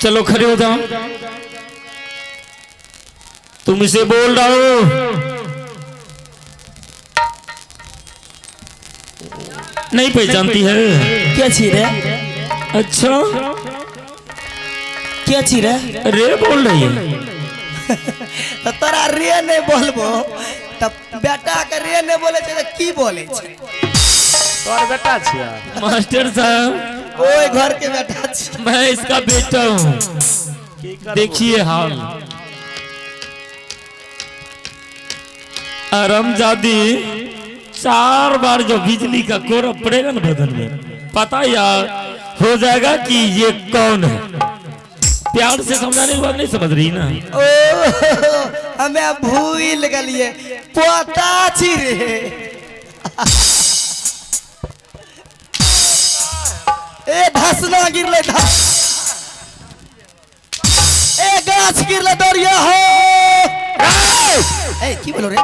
चलो खड़े हो जाओ। तुमसे बोल रहा हूं। नहीं पहचानती है? के छी रे? अच्छा। के छी रे? रे बोल रही है। तऽ तोरा रे नहि बोलबो तऽ बेटा के रे नहि बोले छै तऽ की बोले छै? तोहर बेटा छिया? मास्टर साहब, ओहि घर के बेटा छी। मैं इसका बेटा हूँ। की करबो? देखिए हाल, हरामजादी 4 बार जो बिजली का कोरा पड़ेगा ना बदन में, पता यार हो जाएगा कि ये कौन है। प्यार से समझाने के बाद नहीं समझ रही ना। ओ, हमे भूल गेलिए, पोता छी रे। ए धसना गिरले, धस, ए गाछ गिरले, दौड़िया हो। ए की बोलो रे?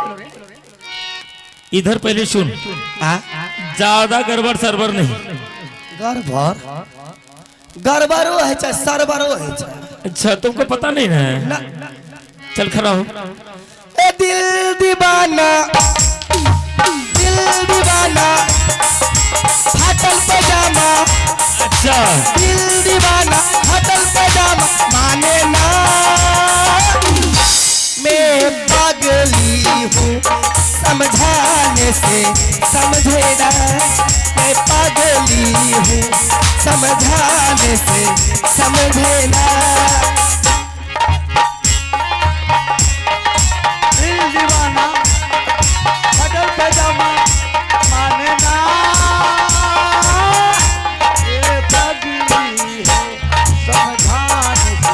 इधर पहले सुन। हाँ? ज्यादा गड़बड़ सरबर नहीं। गड़बड़ गड़बड़ो है छै, सरबरो है छै। अच्छा, तुमको पता नहीं ना है? ना। चल खड़ा हो। ए दिल दीवाना, दिल दीवाना, फाटल पजामा। अच्छा। दिल दीवाना फाटल पजामा माने ना, मैं पागली हूँ समझाने से समझे ना, मैं पागली हूँ समझाने से समझे ना। दिल दीवाना फटल पजामा माने ना, ये पगली है समझाने से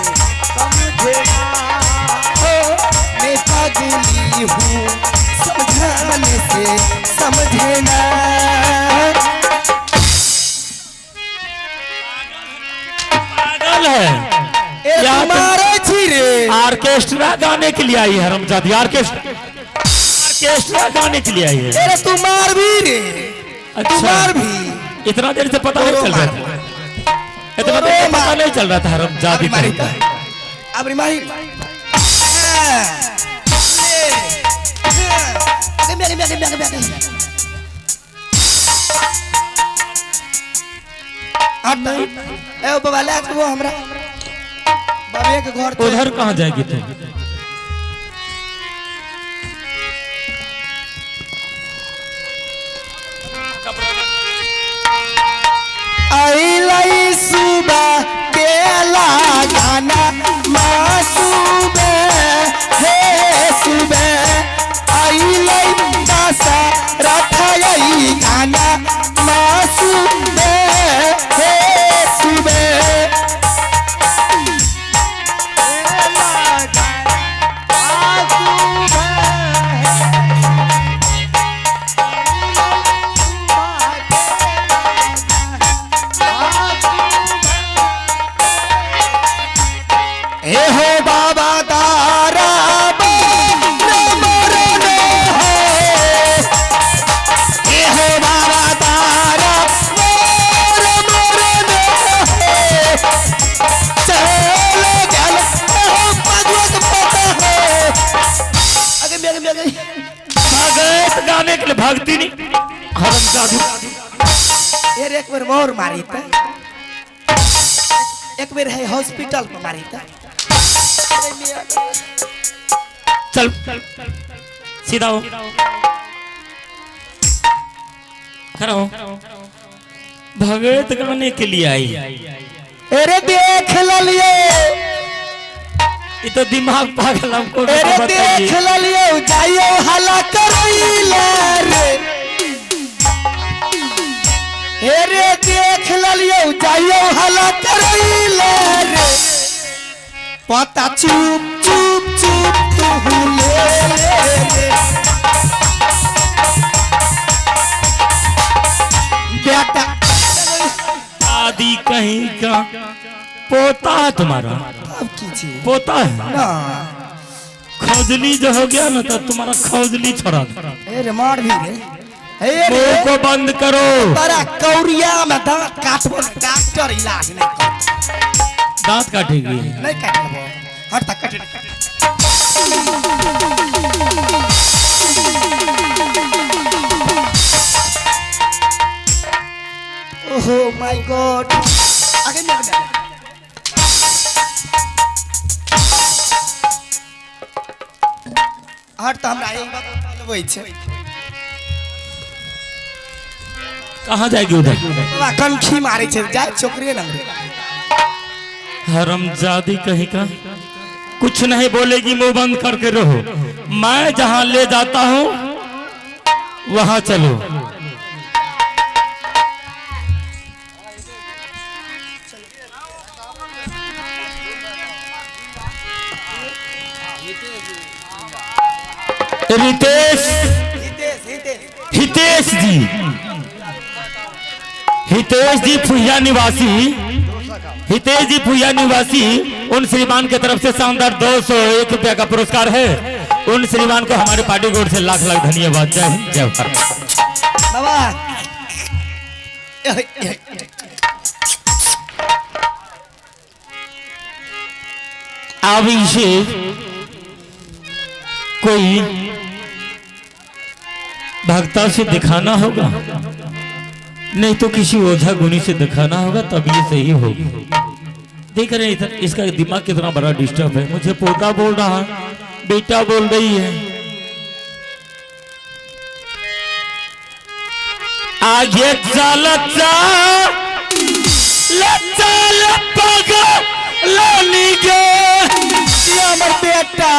समझे ना। ओ मैं पागली हूँ समझाने से समझे ना। पागल है। ए क्या तुम- तुम्हारे छी रे? ऑर्केस्ट्रा गाने के लिए आई है हरामजादी, ऑर्केस्ट्रा, ऑर्केस्ट्रा गाने के लिए आई है। अरे तू मार भी रे। अच्छा। तू मार भी। इतना देर से पता नहीं चल रहा था, इतना देर से पता नहीं चल रहा था हरामजादी अबरी मारी कहीं का। अबरी मारी। हाँ। ले। हाँ। आगे, आगे, आगे, आगे, आगे। हट। ए बाबा ले वो हमरा बाबे के घर। उधर कहाँ जाएगी तू? अइलै सुबह केला गाना मासूबे हे सुबह, अइलै दशा रथ गाना मासूबे हे सुबह। हे हो बाबा तारा हो, हे हो बाबा तारा चल गल हो भगवत पता है। आगे आगे आगे। भगत गाने के लिए भागती नहीं हरामजादी। यार एक बार और मारी त, एक बेर है हॉस्पिटल में मारी त। चल सीधा हो, खड़ा हो। भगत गाने के लिए आई। अरे देख लियो। ये तो दिमाग पागल हमको भी अरे बताइए। देख लियो, जाइयो हला करैला रे। अरे देख लियो, जाइयो हला करैला रे। पता चुप चुप चुप तू ले ले रे। बेटा दादी कहीं का पोता है तुम्हारा। अब की चीज? पोता है ना। खौजली जो हो गया ना तो तुम्हारा खौजली छोड़ा दे। अरे मार भी रे। ए रे। मुंह को बंद करो। तारा कौरिया में दांत काटबो, डॉक्टर इलाज नहीं करतो। दांत काटेगी। नहीं काट लेबो, हट तक कट। ओहो my God, आगे में आगे। हट त हमरा एक बात लेबै छै। कहाँ जाएगी उधर? बाबा कनखी मारे छै, जाय छोकरे लग रे। हरामजादी कहीं का, कुछ नहीं बोलेगी, मुंह बंद करके रहो। मैं जहां ले जाता हूं वहां चलो। रितेश, हितेश जी, हितेश जी फुहिया निवासी, हितेश जी फुहिया निवासी, उन श्रीमान के तरफ से शानदार 201 रुपया का पुरस्कार है। उन श्रीमान को हमारे पार्टी की ओर से लाख लाख धन्यवाद। जय हिंद, जय भारत। बाबा अब इसे कोई भक्ता से दिखाना होगा, नहीं तो किसी ओझा गुनी से दिखाना होगा, तब ये सही होगी। देख रहे हैं इसका दिमाग कितना बड़ा डिस्टर्ब है। मुझे पोता बोल रहा है, बेटा बोल रही है। आगे चल चल चल गे हमर बेटा।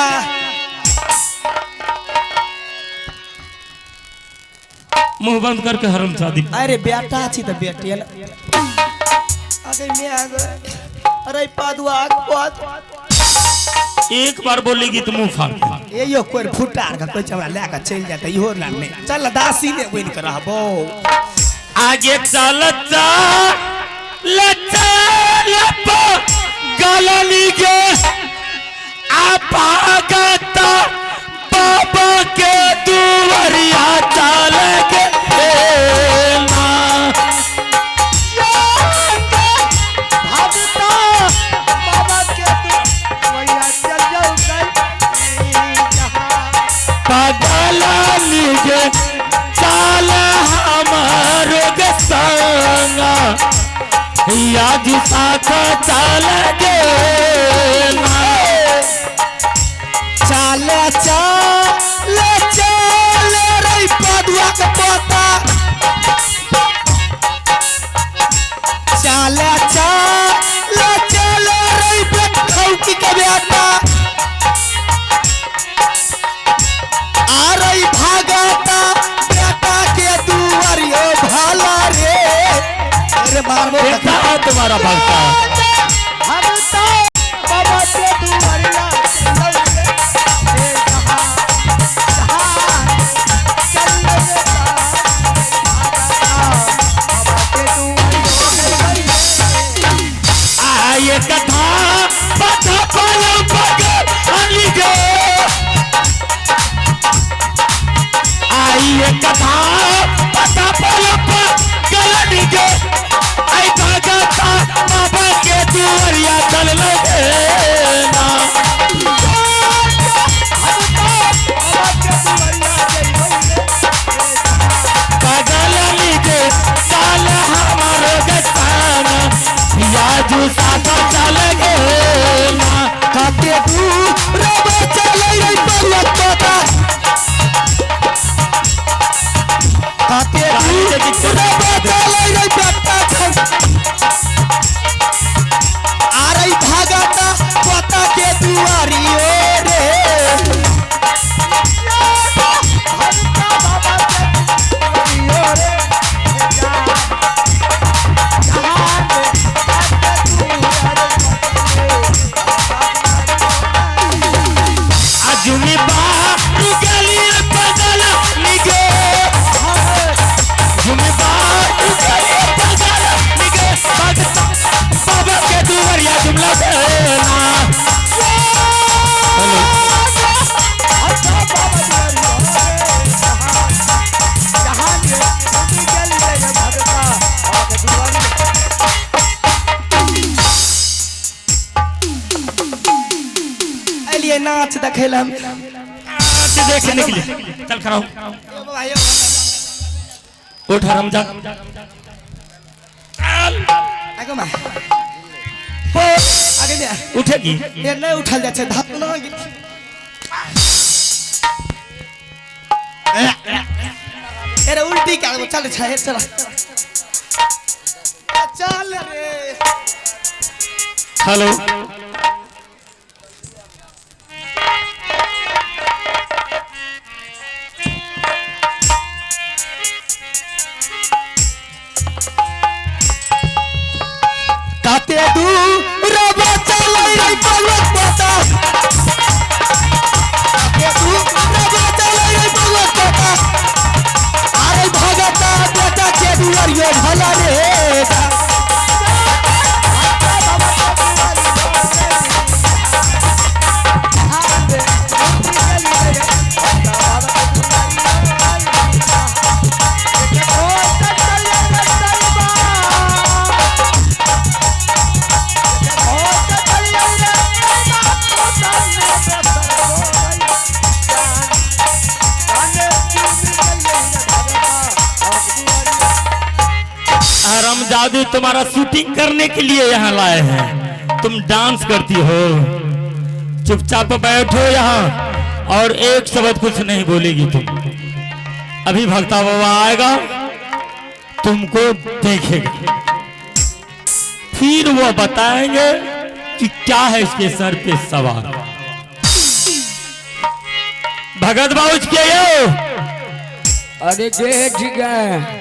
मुंह बंद करके हरम शादी। अरे बेटा छी त बेटी न। अरे मैं आ गए, अरे पादुआ पाद। एक बार बोलेगी तो मुंह फाड़ दे। ए यो कोई फुटार का कोई चमड़ा ले के चल जाता, इहो ना नहीं चल दासी ने बन के रहबो। आगे चल चल चल गलनी गे आप आगता बाबा के दुवरिया चल के ना। भागता बाबा के दुवरिया चल जाओ पागल गे चल हमारो के संगा आज साथ चल गे ना। चल चल चल रे पदुआ के पोता, चल चल चल रे बेठौकी के बेटा। आ रही भागता बेटा के दुआरियो भाला रे। अरे मारबो बेटा तुम्हारा भागता। भागता बाबा के दुआरिया चल गे जहां जहां चल गे बाबा के दुआरिया। आए कथा पता पल पग अली गे, आइए कथा पता पल पग अली गे। आई भागता बाबा के दुआरिया चल गे ना। पागल गे चल हमारो गस्ताना याजू साथा चल गे ना। काटे दूर चल रे पदुआ पोता, एलियै नाच देखै लए हम। नाच देखने के लिए चल खड़ा हो। यौ बाबा यौ। उठ हरामजा। चल। आगे माँ। हो, आगे जा। उठेगी। ये नहीं उठल जाइ छै, धपना गेल। अरे उल्टी कए देबो, चल छै, चल। चल रे। हेलो। काते दूर बचलै रे पलक पता। काते दूर बचलै रे पलक पता। अरे भगता बेटा के दुआरियो भला रे। हरामजादी तुम्हारा शूटिंग करने के लिए यहाँ लाए हैं, तुम डांस करती हो। चुपचाप बैठो यहाँ और एक शब्द कुछ नहीं बोलेगी तुम। अभी भक्ता बाबा आएगा, तुमको देखेगा, फिर वो बताएंगे कि क्या है इसके सर पे सवाल। भगत बाबू के यो। अरे ठीक है।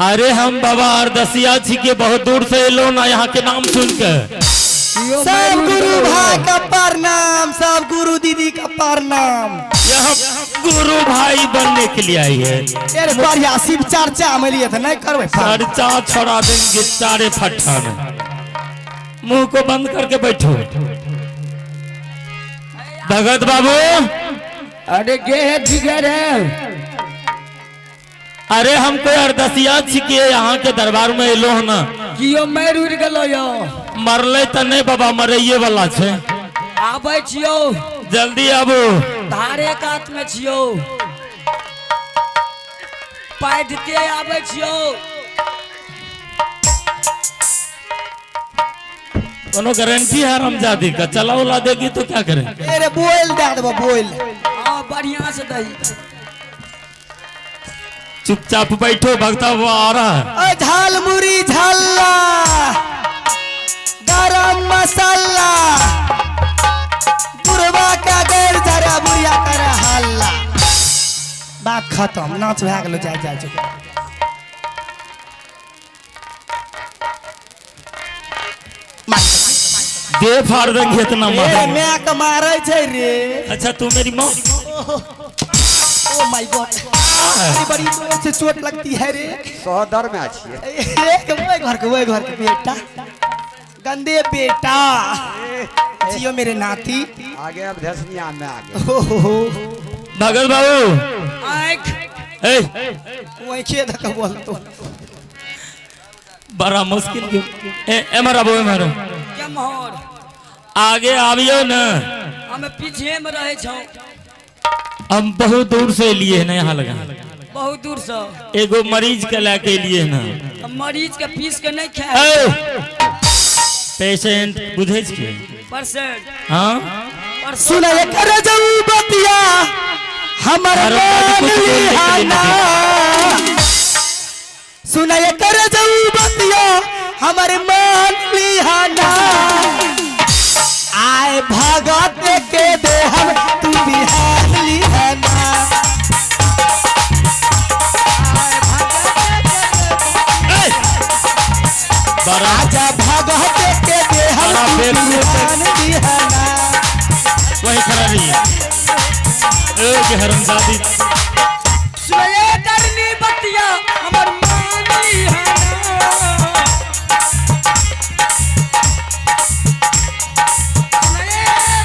अरे हम बाबा अरदसिया जी के बहुत दूर से एलो ना यहाँ के नाम सुनकर। सब गुरु भाई का प्रणाम, सब गुरु दीदी का प्रणाम। यह गुरु भाई बनने के लिए आई है। अरे बढ़िया शिव चर्चा में लिए थे, नहीं करबे चर्चा छोड़ा देंगे चारे फट्टा में। मुंह को बंद करके बैठो। भगत बाबू। अरे के है जिगर है। अरे हमको अरदसिया जी के यहाँ के दरबार में एलो ना। कियो मर उड़ गेलो यो। मरले त नहीं बाबा, मरैये वाला छे। आबै छियो। जल्दी आबू। धारे कात में छियो, पैदते आबै छियो। कोनो गारंटी है हरामजादी का? चला उला देगी तो क्या करें? अरे बोल दे देबो, बोल। हां बढ़िया से दही। चुपचाप बैठो, भगता वो आ रहा है। झाल मुरी झाला गरम मसाला, बुढ़वा का गैर जरा बुढ़िया कर हल्ला। बात खत्म, नाच भए गेलो, जाय जाय चुके। दे फाड़ देंगे इतना मार। मैं के मारे छै रे। अच्छा तू मेरी माँ। ओ my God, बड़ी जोर से चोट लगती है रे। सहोदर में अच्छी है। एक वो घर के, वो घर के बेटा, गंदे बेटा जियो मेरे नाती। आगे अब धसनिया में आगे। हो भगत बाबू। आँख ए वही के धक्का बोल तो बड़ा मुश्किल के। ए एमर आबो, एमर क्या मोहर आगे आबियो ना। हम पीछे में रहे छौ। हम बहुत दूर से लिए ना यहाँ लगा। बहुत दूर से एगो मरीज के लाके लिए ना। मरीज के पीस के नहीं खाए। पेशेंट बुझे छियै? परसेंट। हाँ सुना कर जाऊ बतिया हमर मान लिहाना। सुना कर जाऊ बतिया हमर मान लिहाना। आए भगत के दे हम तू बिहार लिहाना। राजा भगत के दे हम तू बिहार लिहाना। वही खड़ा रही है ए हरामजादी। सुनले करनी बतिया हमर मान लिहाना। सुनले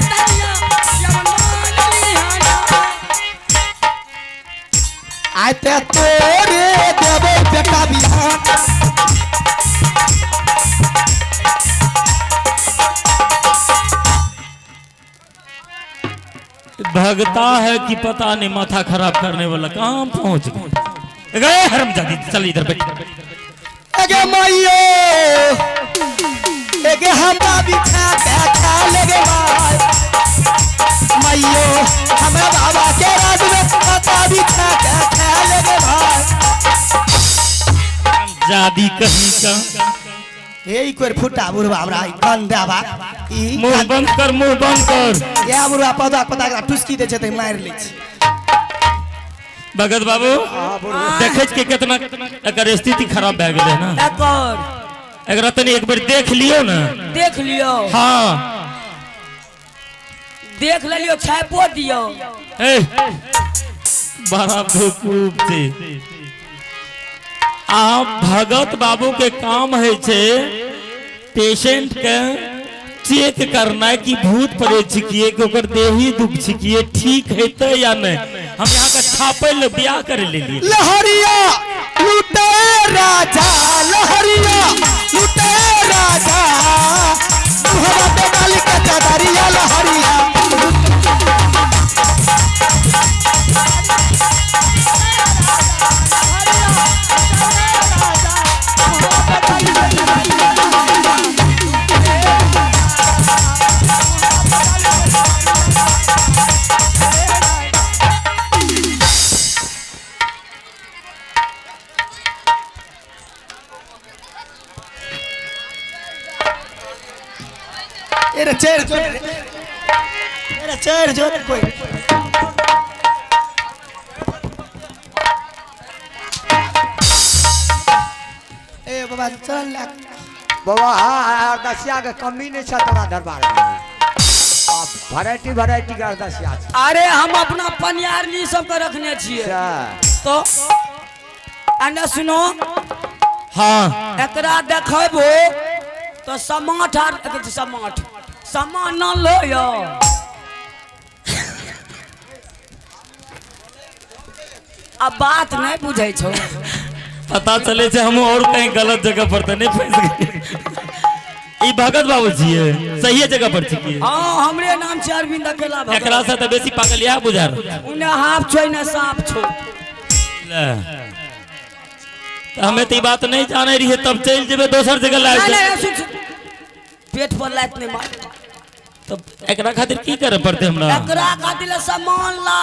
दरिया हमर मान लिहाना। आते तोरे देबो बेटा बिहान। भगता है कि पता नहीं माथा खराब करने वाला कहाँ पहुंच गए। गए हरमजादी, चल इधर बैठ। एगे माइयो एगे हमरा बिछा के खा लेगे माय माइयो हमरा बाबा के राज में माता बिछा के खा लेगे भाई। जादी कहीं का हे ई कोर फुटा बुढ़वा हमरा ई गंदा बा ई मुंह बंद कर, मुंह बंद कर। या बुढ़वा पौधा पता के टुसकी दे छै त मारि लै छै। भगत बाबू देखे के कितना एकर स्थिति खराब भए गेलै ना। एकर एकरा तनी एक बेर देख लियो ना। देख लियो। हाँ देख लेलियो, छापो दियो। ए बड़ा बेवकूफ छै। आ भगत बाबू के काम है छे पेशेंट के चेक करना कि भूत प्रेत छिकिए कि ओकर देही दुख छिकिए, ठीक हेतै या नहीं। हम यहाँ का छापे ले ब्याह करे ले लिए। लहरिया लूटे राजा, लहरिया लूटे राजा, तुहरा पे डाल के चदरिया लहरिया। एरे चढ़ जो, एरे चढ़ जो कोई। ए बाबा चल ना बाबा। हाँ अरदसिया के कमी नहीं छै तोरा दरबार में। वैरायटी वैरायटी के अरदसिया छै। अरे हम अपना पनियारनी सबके रखने छियै। तो आने सुनो। हाँ एकरा देखबो तो समाठ आर समाठ समान न लो यो। अब बात नहीं बुझै छौ। पता चले छे हम और कहीं गलत जगह पर तो नहीं फंस गए। ई भगत बाबू छियै, सही जगह पर छियै। हाँ हमरे नाम छै अरविंद अकेला भगत। एकरा से त बेसी पागल इएह बुझा रहल। उने हाफ छै ने साफ छौ। हमें तो बात नहीं जाने रही है, तब चल जेबे दोसर जगह लाए। नहीं सुन, पेट पर लात नहीं मार। तब एकरा खातिर की करे पड़ते हमरा? एकरा खातिर सामान ला।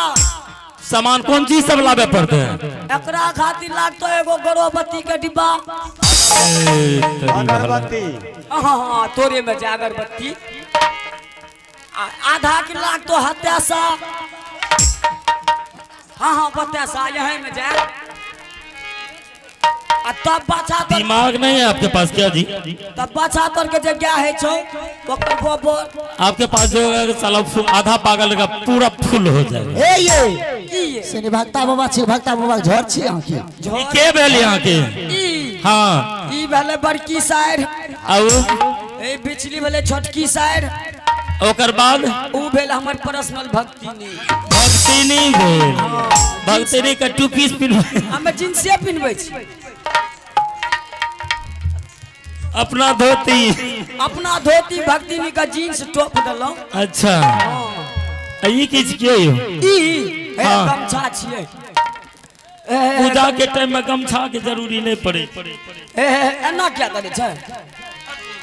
सामान कौन चीज सब लावे पड़ते हैं? एकरा खातिर लागतो एगो गर्भवती के डिब्बा। अगरबत्ती। हाँ हाँ तोरे में जा अगरबत्ती। आधा किलो लागतो हत्यासा। हाँ हाँ बतासा यहीं में जा। तब बाछा दिमाग नहीं है आपके पास क्या जी? तब बाछा तर के जगह है छो आपके पास जो है साला आधा पागल का पूरा फुल हो जाएगा। ए ये से भक्ता बाबा छी, भक्ता बाबा झर छी अहाँ के। के भेल यहाँ के? हाँ ई भेले बड़की साइड और ए बिचली भेले छोटकी साइड। ओकर बाद ऊ भेल हमर पर्सनल भक्तिनी। भक्तिनी भेल, भक्तिनी का टू पीस पिन्हबै। हम जींसे पिन्हबै छी। अपना धोती, अपना धोती भक्तिनी का जींस टॉप देलौं। अच्छा ई की छियै यो? ई गमछा छियै। पूजा के टाइम में गमछा के जरूरी नहीं पड़े। एना क्या करे छै?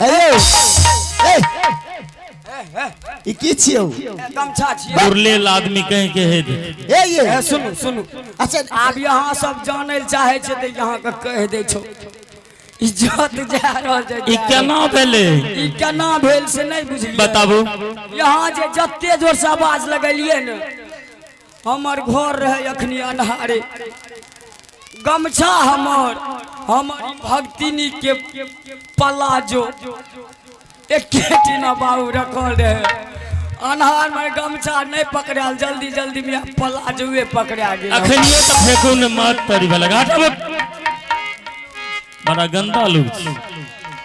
ए ई की छियौ? गमछा छियै। बुरलेल आदमी कहीं के है। ए ये सुनू सुनू। अच्छा आब यहाँ सब जानै ल चाहे छै त यहाँ के कह दै छौ। इज्जत जा रहल छै। ई केना भेलै? ई केना भेल से नहीं बुझलियै। बताबू। यहाँ जे जते जोर से आवाज लगेलियै ने, हमर घर रहे अखनी अन्हारे। गमछा हमर हमर भक्तिनी के पलाजो एके टीना बाबू रखल रहे। अन्हार में गमछा नहीं पकड़ायल, जल्दी जल्दी में पलाजोए पकड़ा गेल। अखनियो त फेकू ने मत तरी वाला घाट। बड़ा गंदा लोग छी।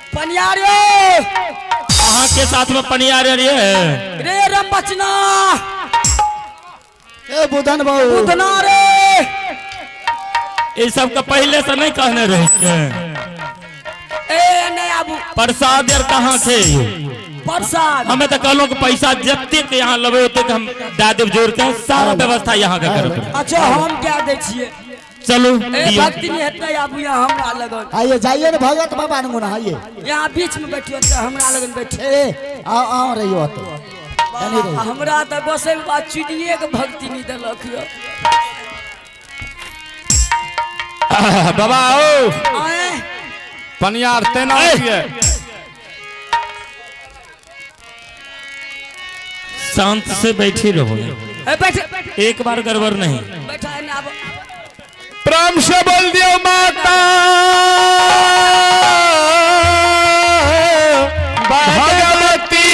पनियार यो अहाँ के साथ में पनियार रे रे रमबचना। ए बुधन बाबू बुधना रे। ई सब के पहले से नहीं कहने रहे छे। ए नहीं आबू। प्रसाद यार कहाँ छे? प्रसाद। हमें तो कहलो कि पैसा जतेक यहाँ लेबै ओतेक हम दए देब जोड़ के, सारा व्यवस्था यहाँ के करब। अच्छा हम क्या दै छियै? चलू ए दियौ। भक्ति नहीं हेतै, आबू यहाँ हमरा लगन। आइए जाइए ने भगत बाबा ने गुना आइए। यहाँ बीच में बैठियो तऽ हमरा लगन बैठियो। ए आओ आओ रहियो तो नहीं रहियो। हमरा तऽ गोसाई बाबा चुनिए के भक्ति नहीं देलक यौ। बाबा आओ आए पनियार तेना ए! शांत से बैठी रहो, ए बैठ एक बार गड़बड़ नहीं। बैठा ने आब। प्रेम से बोल दियो माता भगवती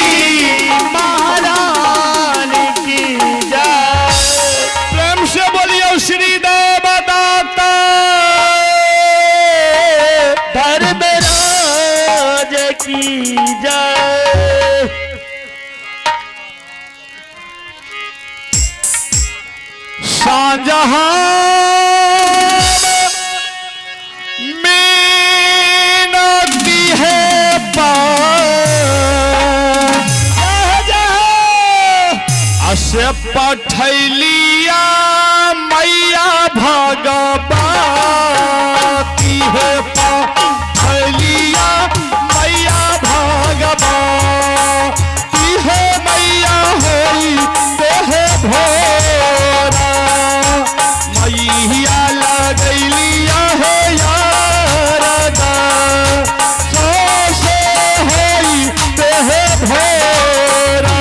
महारानी की जय। प्रेम से बोलियो श्री देवदाता धर्मराज की जय। शाहजहां मीनती है असे पठैलिया मैया भगवती है पठैलिया मैया भगवती है मैया होई देह भोरा मैया लगैलिया है यारदा सो होई देह भोरा।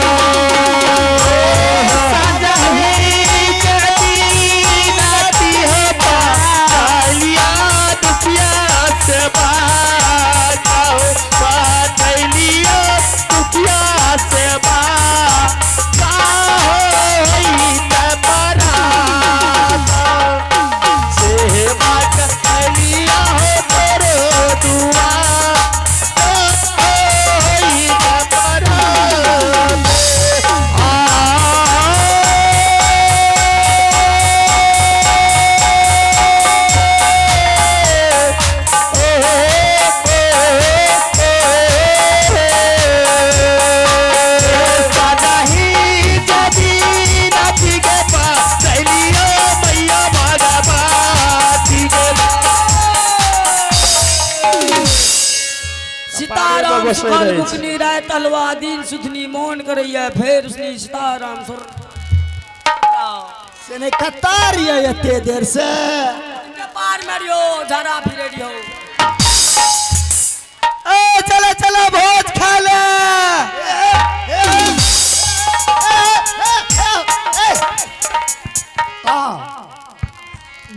सीताराम सुखल गुकनी राय तलवा दिन सुथनी मोन करैया फेर सुनी सीताराम सुर से नहीं कतार ये एते देर से पार मारियो झरा फिरे रियो। ए चलो चलो भोज खा ले।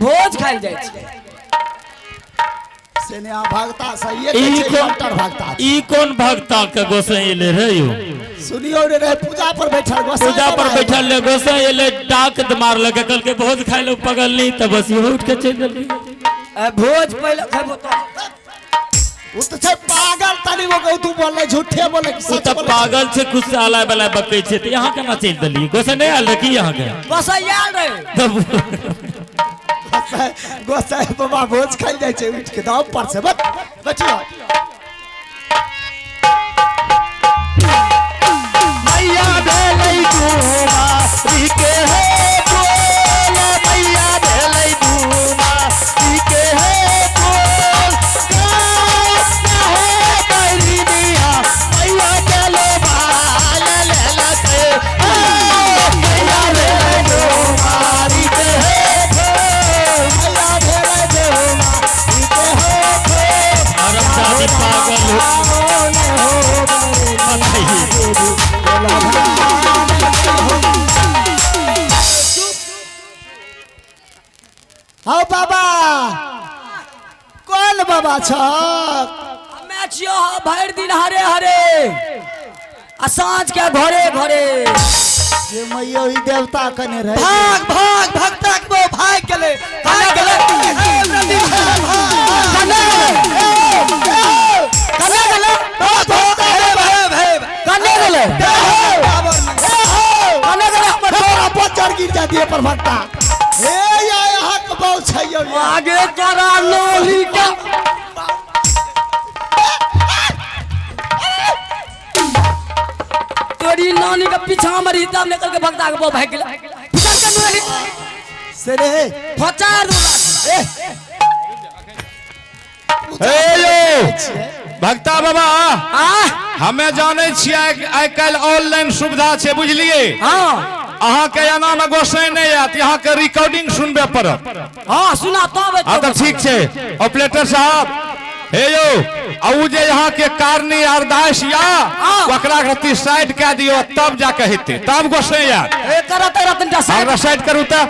भोज खाइल जाइ छै। से ने भगता सही ई है भगता। ई कौन भगता के गोसाई एले रे यो? सुनियो रे रहे पूजा पर बैठल गोसाई पूजा पर बैठल ले गोसाई एले डाक मारलक कहलकै भोज खाइ ले पगल नहीं त बस इहो उठ के चलि गेलै। ए भोज पहिले खेबो त उ त छै पागल तनी वो तू बोले झूठे बोले उ त पागल छै कुछ आला वाला बकै छै त यहाँ केना चलि देलियै? गोसाई नहीं आयल की यहाँ के? गोसाई आयल रहे। तब गोसाई बाबा भोज खाइ जाइ छै उठ के दाम पर से बच बचियो। मैया भेलै डूमा के हे बोल मैया भेलै डूमा के हे बोल मैया चलो बाल लेलकै मैया भेलै डूमा के हे मैया भेलै डूमा के हे हरामजादी पागल हो बताइए। हाँ बाबा कौन बाबा छक? हमे छियो भरि दिन हरे हरे आ साँझ के घरे घरे। जे मैयो ई देवता कने रहे। भाग भाग भक्ता के वो भाग गेलै भाग गेलै कने गेलै कने गेलै कने गेलै कने गेलै हमर तोरा बच्चर गिर जाती है पर भक्ता। हे या यहाँ के बहुत छै यौ। आगे तोरा लोली के अगर ई नानी के पीछा में रही तब निकल के भगता के भाग गेलै। पीछा के नुआली से रे फचार दू। हे यो भक्ता बाबा, आ हमे जानै छियै आइ काल्हि ऑनलाइन सुविधा छै, बुझलियै? हां। अहाँके एना मे गोसाई नहि आयत, अहाँके रिकॉर्डिंग सुनबे पड़त। हां सुना तब। हाँ तऽ ठीक छै ऑपरेटर साहब। हे यौ, आ उ जे यहाँ के कारनी अरदास या ओकरा रति साइड कए दियौ, तब जाके हेतै, तब गोसाई आयत। ए करत रतन का साइड। अगर साइड करूँ तो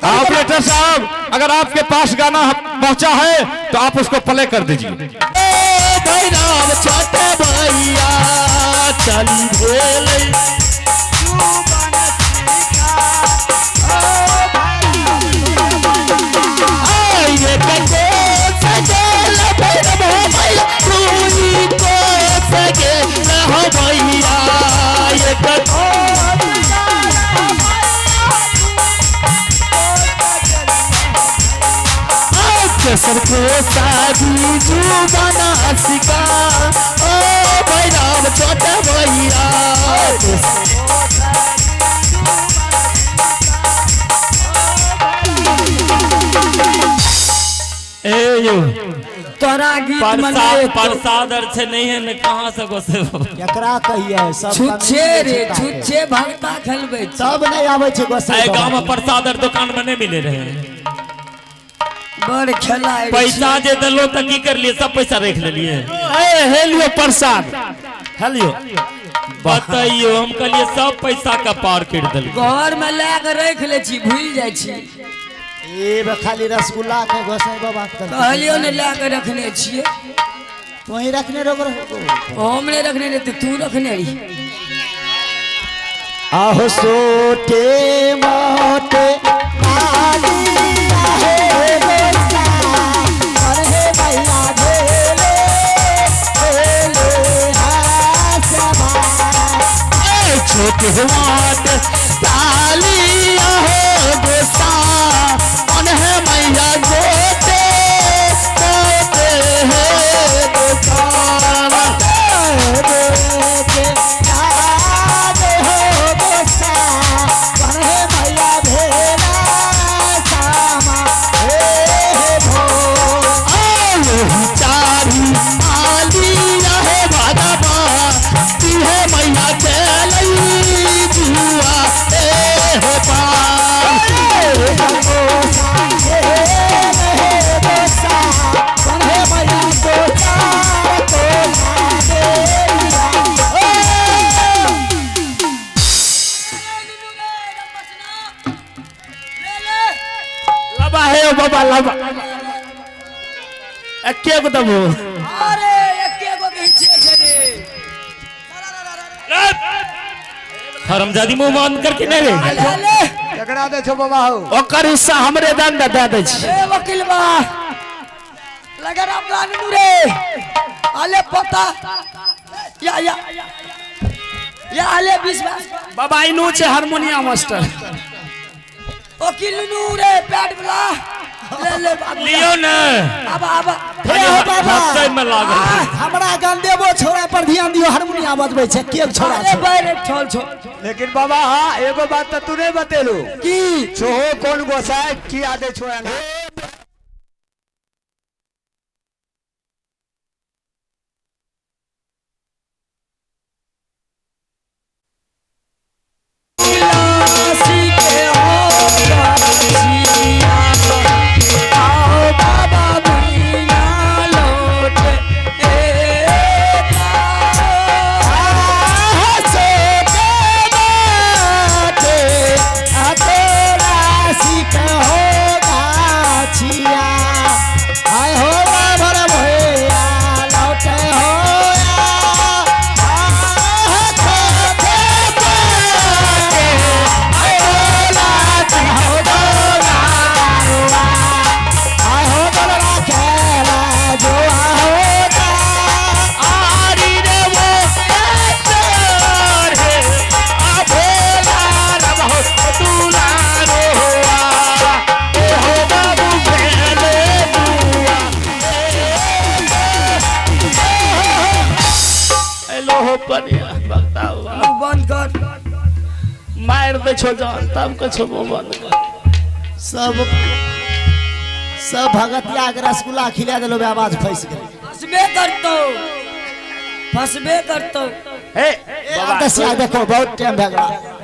ऑपरेटर साहब, अगर आपके पास गाना पहुंचा है तो आप उसको प्ले कर दीजिए। भैरव छोटे भैया चली भेलै सबको शादी जुबाना सिका ओ भैरव छोटे भैया। ए यो तोरा गीत प्रसाद प्रसाद आर छै नहीं है ने, कहाँ से गोसे बाबा? केकरा कहिए सब छुच्छे रे छुच्छे भगता खेलबै सब नहीं आबै छै गोसाई। ए गांव में प्रसाद आर दुकान में नहीं मिले रहे, बड़ खेला पैसा जे देलो त की कर लिए, सब पैसा रख लेलिए। ए हे लियो प्रसाद, हे लियो। बताइयो हम कहलिए सब पैसा का पार कर देल, घर में लए के रख ले छी, भूल जाइ छी। ए बे खाली रसगुल्ला के गोसाई बाबा के कहलियो ने लए के रखने छिए, तू ही रखने रहो। हम नहीं रखने रहते, तू रखने रही। आहो सोटे मोटे आदि हे गोसाई पर हे भैया भेले भेले हसबा। ए छोटे मोटे ताली आहो गोसा मन है मैया गोटे गोटे हे गोसा गोटे हो गोसा मन है मैया भेला सामा हे भो। चारी आली हे भगवा ती है मैया चलई जुआ ए हो पार। लबा हे बाबा लबा एके गो दबो। अरे एके गो घिचे छै रे। हरामजादी मुंह बंद करके नहीं रे। केकरा दे छो बाबा हो ओकर हिस्सा हमरे दन दे दे छी। ए वकील बा लगर अपना नु रे आले पता या या या आले 20 बाबा इनु छे हारमोनियम मास्टर। वकील नु रे पैड वाला ले ले लियो ना। अब अब हे बाबा में लागल हमरा गंदेबो छोरा पर ध्यान दियो, हारमोनियम बजबै छै के छोरा अरे बैरे छोल छो। लेकिन बाबा हां एगो बात त तू नहीं बतेलू की छो कौन गोसाई की आदे छोरा ना। होगा। बंद कर। मारि दै छौ जान तब कछो बंद कर। सब सब भगतिया के रसगुल्ला खिला देलो बे, आवाज फंस गेल। फंसबे करतौ, फंसबे करतौ। हे ए, दसिया देखो बहुत टाइम भए गेल।